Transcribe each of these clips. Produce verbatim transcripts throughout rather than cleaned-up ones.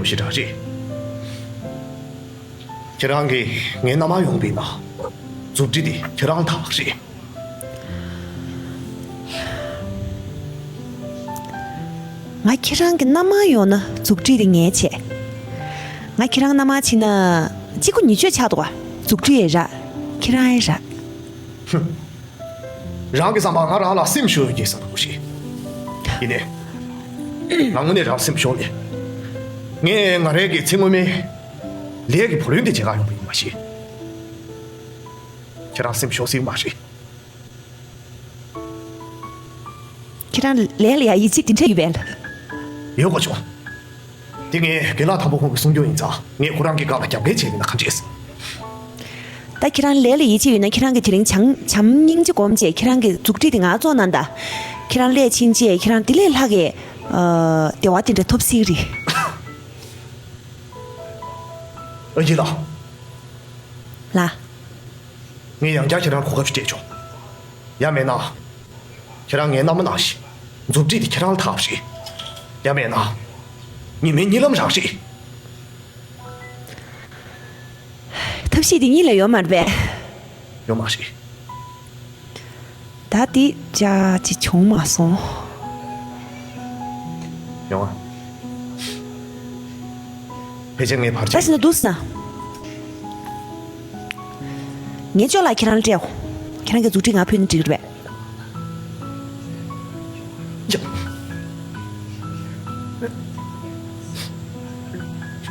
ཞེ་དྲག་རེད། ཁྱེད་རང་གིས་ངའི་མནའ་མ་ཡོང་བ་ཡིན་ན། མཛུབ་ཁྲིད་དེ་ཁྱེད་རང་ལ་ཐག་རེད། ང་ཁྱེད་རང་གི་མནའ་མ་ཡོང་ན་མཛུབ་ཁྲིད་དེ་ངའི་བྱས། ང་ཁྱེད་རང་མནའ་མ་བྱིན་ན་གཅིག་པུ་ཉེས་སྤྱོད་ཆགས་འདུག་ག་མཛུབ་ཁྲིད་ཡས་ར། ཁྱེད་རང་ཡས་ར། ཧུམ། རང་གི་བསམ་པར་ང་རང་ལ་སེམས་ཤོར་ཡོད་ཀྱི་བསམ་པ་ཞིག་ཡིན་ནས། ང་དངོས་གནས་རང་སེམས་ཤོར་ནས། ངས་ང་རང་གི་ཚེ་སྔོན་མའི་ལས་ཀྱི་བུ་ལོན་དེ་བྱེད་གར་ཡོང་པ་ཡིན་མ་གཞི། ཁྱེད་རང་སེམས་ཤོར་སྲིད་མ་རེད། ཁྱེད་རང་ལས་ལ་ཡ་ཡིད་ཆེས་དེ་འདྲ་ཡོད་པས། ཡོད་དགོས་བྱུང་། དེ་ངས་རྒན་ལགས་དང་པོ་ཁོང་གིས་གསུང་རྒྱུ་ཡིན་ཙང་ངས་ཁོ་རང་གི་སྒང་ལ་རྒྱབ་འགལ་བྱས་ཡིན་ན་ག་འདྲས། ད་ཁྱེད་རང་ལས་ལ་ཡིད་ཆེས་ཡོད་ན་ཁྱེད་རང་གིས་དེ་རིང་བྱམས་བྱམས་སྙིང་རྗེ་སྒོམ་བྱས་ཁྱེད་རང་གི་མཛུབ་ཁྲིད་དེ་ང་བཙོང་གནང་དང་། ཁྱེད་རང་ལས་ཕྱིན་རྗེས་ཁྱེད་རང་དེ་ལས་ལྷག་གི་ཨ་བདེ་བ་དེ་འདྲ་ཐོབ་སྲིད་རེད། ཨ་ཡེ་ལགས། ལགས། ངས་ཡང་བསྐྱར་ཁྱེད་རང་གོ་སྐབས་ཤིག་སྤྲད་ཆོག་ཡང་མིན་ན། ཁྱེད་རང་ངའི་མནའ་མ་ནང་བཞིན་མཛུབ་ཁྲིད་དེ་ཁྱེད་རང་ལ་ཐག་རེད། ཡང་མིན་ན། ཉི་མའི་གཉིད་ལམ་རང་རེད། ཐབས་ཤེས་དེ་གཉིས་ལས་ཡོད་མ་རེད་པས། ཡོད་མ་རེད། ད་དེ་ཅག་ཅིག་བྱུང་མ་སོང་། ཡོང་ཨ། ཕལ་ཆེར་ངའི་བར་ཆད། ད་ཕྱིན་ན་འདུག་ཟེར་ན། ངས་ཅོ་ལགས་ཁྱེད་རང་ལ་སྤྲད། ཁྱེད་རང་གི་མཛུབ་ཁྲིད་ང་ཕུལ་ན་འགྲིག་རེད་པས།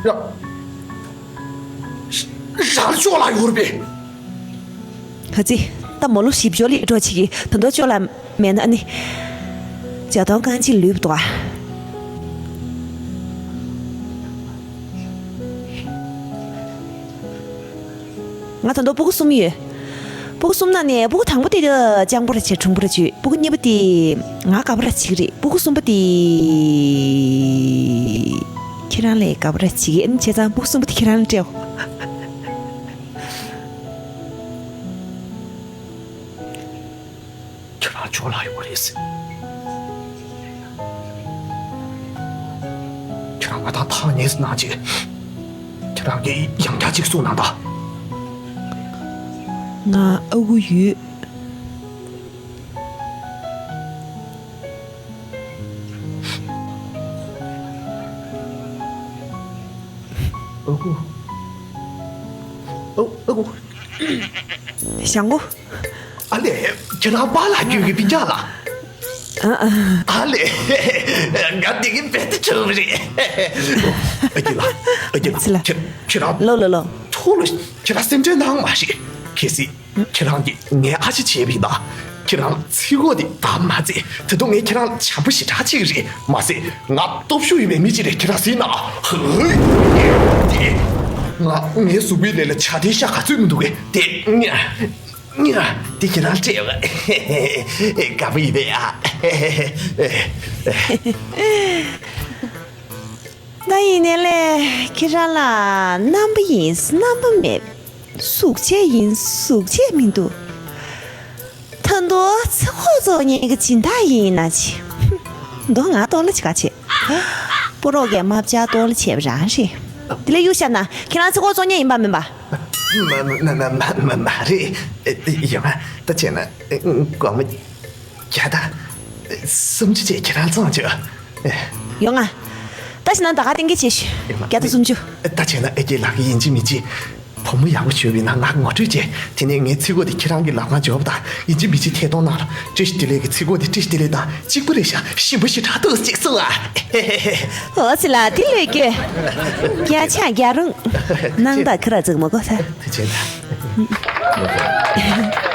ཡ། ཡ། རང་ཅོ་ལགས་ཡོད་རེད་པས། ཧ་ཙི། ད་མོ་ལོ་ཞིབ་འཇོག་ལས་འགྲོ་བྱེད་ཀྱི་ད་དུང་ཅོ་ལགས་མེད་ན་ནི། བྱ་དོན་གང་ཅི་ལུས་འདུག་ཨ། ང་ད་དུང་སྤུ་གུ་གསུམ་ཡོད། སྤུ་གུ་གསུམ་ནང་ནས་སྤུ་གུ་དང་པོ་དེ་སྤྱང་པོ་ར་བྱེད་གྲུང་པོ་ར་བྱེད། སྤུ་གུ་གཉིས་པ་དེ་ང་དགའ་པོ་ར་བྱེད་ཀྱི་རེད། སྤུ་གུ་གསུམ་པ་དེ་ཁྱེད་རང་ལས་དགའ་པོ་ར་བྱེད་ཀྱི་ཨ་ནི་བྱས་ཙང་སྤུ་གུ་གསུམ་པ་དེ་ཁྱེད་རང་ལ་སྤྲད། ཁྱེད་རང་ཅོ་ལགས་ཡོད་རེད། ཁྱེད་རང་ང་དང་ཐག་ཉེ་སུ་གནང་རྗེས། ཁྱེད་རང་གིས་ཡང་བསྐྱར་ཅིག་གསུངས་གནང་དང་། ང་ཨ་ཁུ་ཡོད། ཨ་ཁུ། ཨ་ཨ་ཁུ། ཞང་པོ། ཨ་ལས། ཁྱེད་རང་པཱ་ལགས་ཁྱོད་ཀྱི་སྤུན་ཀྱག་ལགས། ཨ་ཨ། ཨ་ལས། ང་འདི་གི་བེད་དུ་ཆུག་རེད། ཨ་ཁྱེད་ལགས། ཨ་ཁྱེད་ལགས། ཚི་ལ། ཁྱེད་ཁྱེད་རང་། ལོ་ལོ་ལོ། ཐུགས་ལ་ཁྱེད་རང་སེམས་ཁྲལ་གནང་མ་ཤེས། གལ་སྲིད་ཁྱེད་རང་གིས་ངའི་ཨ་ཅེ་བྱས་པ་ཡིན་ན། ཁྱེད་རང་ཚིག་གོ་འདི་བདག་མ་བརྩེ། ད་དུང་ངས་ཁྱེད་རང་ལ་བྱམས་པོ་ཞེ་དྲག་ཅིག་རེད་མ་ཟད། ང་སྟོབས་ཤུགས་ཡོད་པའི་མི་ཅིག་རེད། ཁྱེད་རང་ཟིན་ན། ཧོ། དེ། ང་ངའི་གཟུགས་པོའི་ལས་ལ་བྱ་དེའི་ཤ་ག་ཚོད་མི་འདུག་གས་དེ། ཉ། ཉ། དེ་ཁྱེད་རང་སྤྲད་པ། དགའ་པོ་ཡིན་པས་ཨ། ད་ཡིན་ནའི་ལས་ཁྱེད་རང་ལ་རྣམ་པ་ཡིན་རྣམ་པ་མེད། གཟུགས་བྱད་ཡིན་གཟུགས་བྱད་མི་འདུག་ད་དུང་ཚེ་ཁོག་བཙོང་མཁན་གྱི་སྦྱིན་བདག་ཡིན་ན་ཅི། མདོ་ང་ལྟོགས་ལ་ཅི་ག་བྱེད། ཕོ་རོག་གིས་མ་བྱ་ལྟོགས་ལ་བྱས་པ་རང་རེད། དེ་ལས་གཡུག་བཞག་ན་ཁྱེད་རང་ཚེ་ཁོག་བཙོང་མཁན་ཡིན་པ་མིན་པ། མ་མ་མ་མ་མ་མ་རེད། ཡོང་ང་ད་བྱས་ན་སྒོར་མོ་བརྒྱ་དང་སུམ་ཅུ་བྱས་ཁྱེད་རང་བཙོང་བྱོས། ཡོང་ང་། ད་བྱས་ན་ད་ག་གཏན་འཁེལ་བྱེད་ཤིག་ཡོང་ང་། བརྒྱ་དང་སུམ་ཅུ། ད་བྱས་ན་ཨ་ཅེ་ལགས་ཀྱི་ཡིན་གཅིག་མིན་གཅིག་བུ་མོ་ཡག་པོ་ཞིག་ཡོད་པ་ཡིན་ན་ང་ངོ་སྤྲོད་བྱས། དེ་ནས་ངའི་ཚིག་གོ་དེ་ཁྱེད་རང་གི་ལག་ཁང་འབྱོར་བ་དང་ཡིན་གཅིག་མིན་གཅིག་ཐད་གཏོང་གནང་རོགས། བཀྲ་ཤིས་བདེ་ལེགས་ཀྱི་ཚིག་གོ་དེ་བཀྲ་ཤིས་བདེ་ལེགས་དང་གཅིག་པ་རེད་ཤག་ཞིམ་པོ་ཞེ་དྲག་འདུག་ཅིག་གསུངས་ཨ། འོ་ཙི་ལ་དེ་ལོས་སྐྱོ། རྒྱ་ཆ་རྒྱ་རུང་། ནང་ད་ཁི་ར་ཙིག་མ་གོ་ས། དེ་བྱས་ན།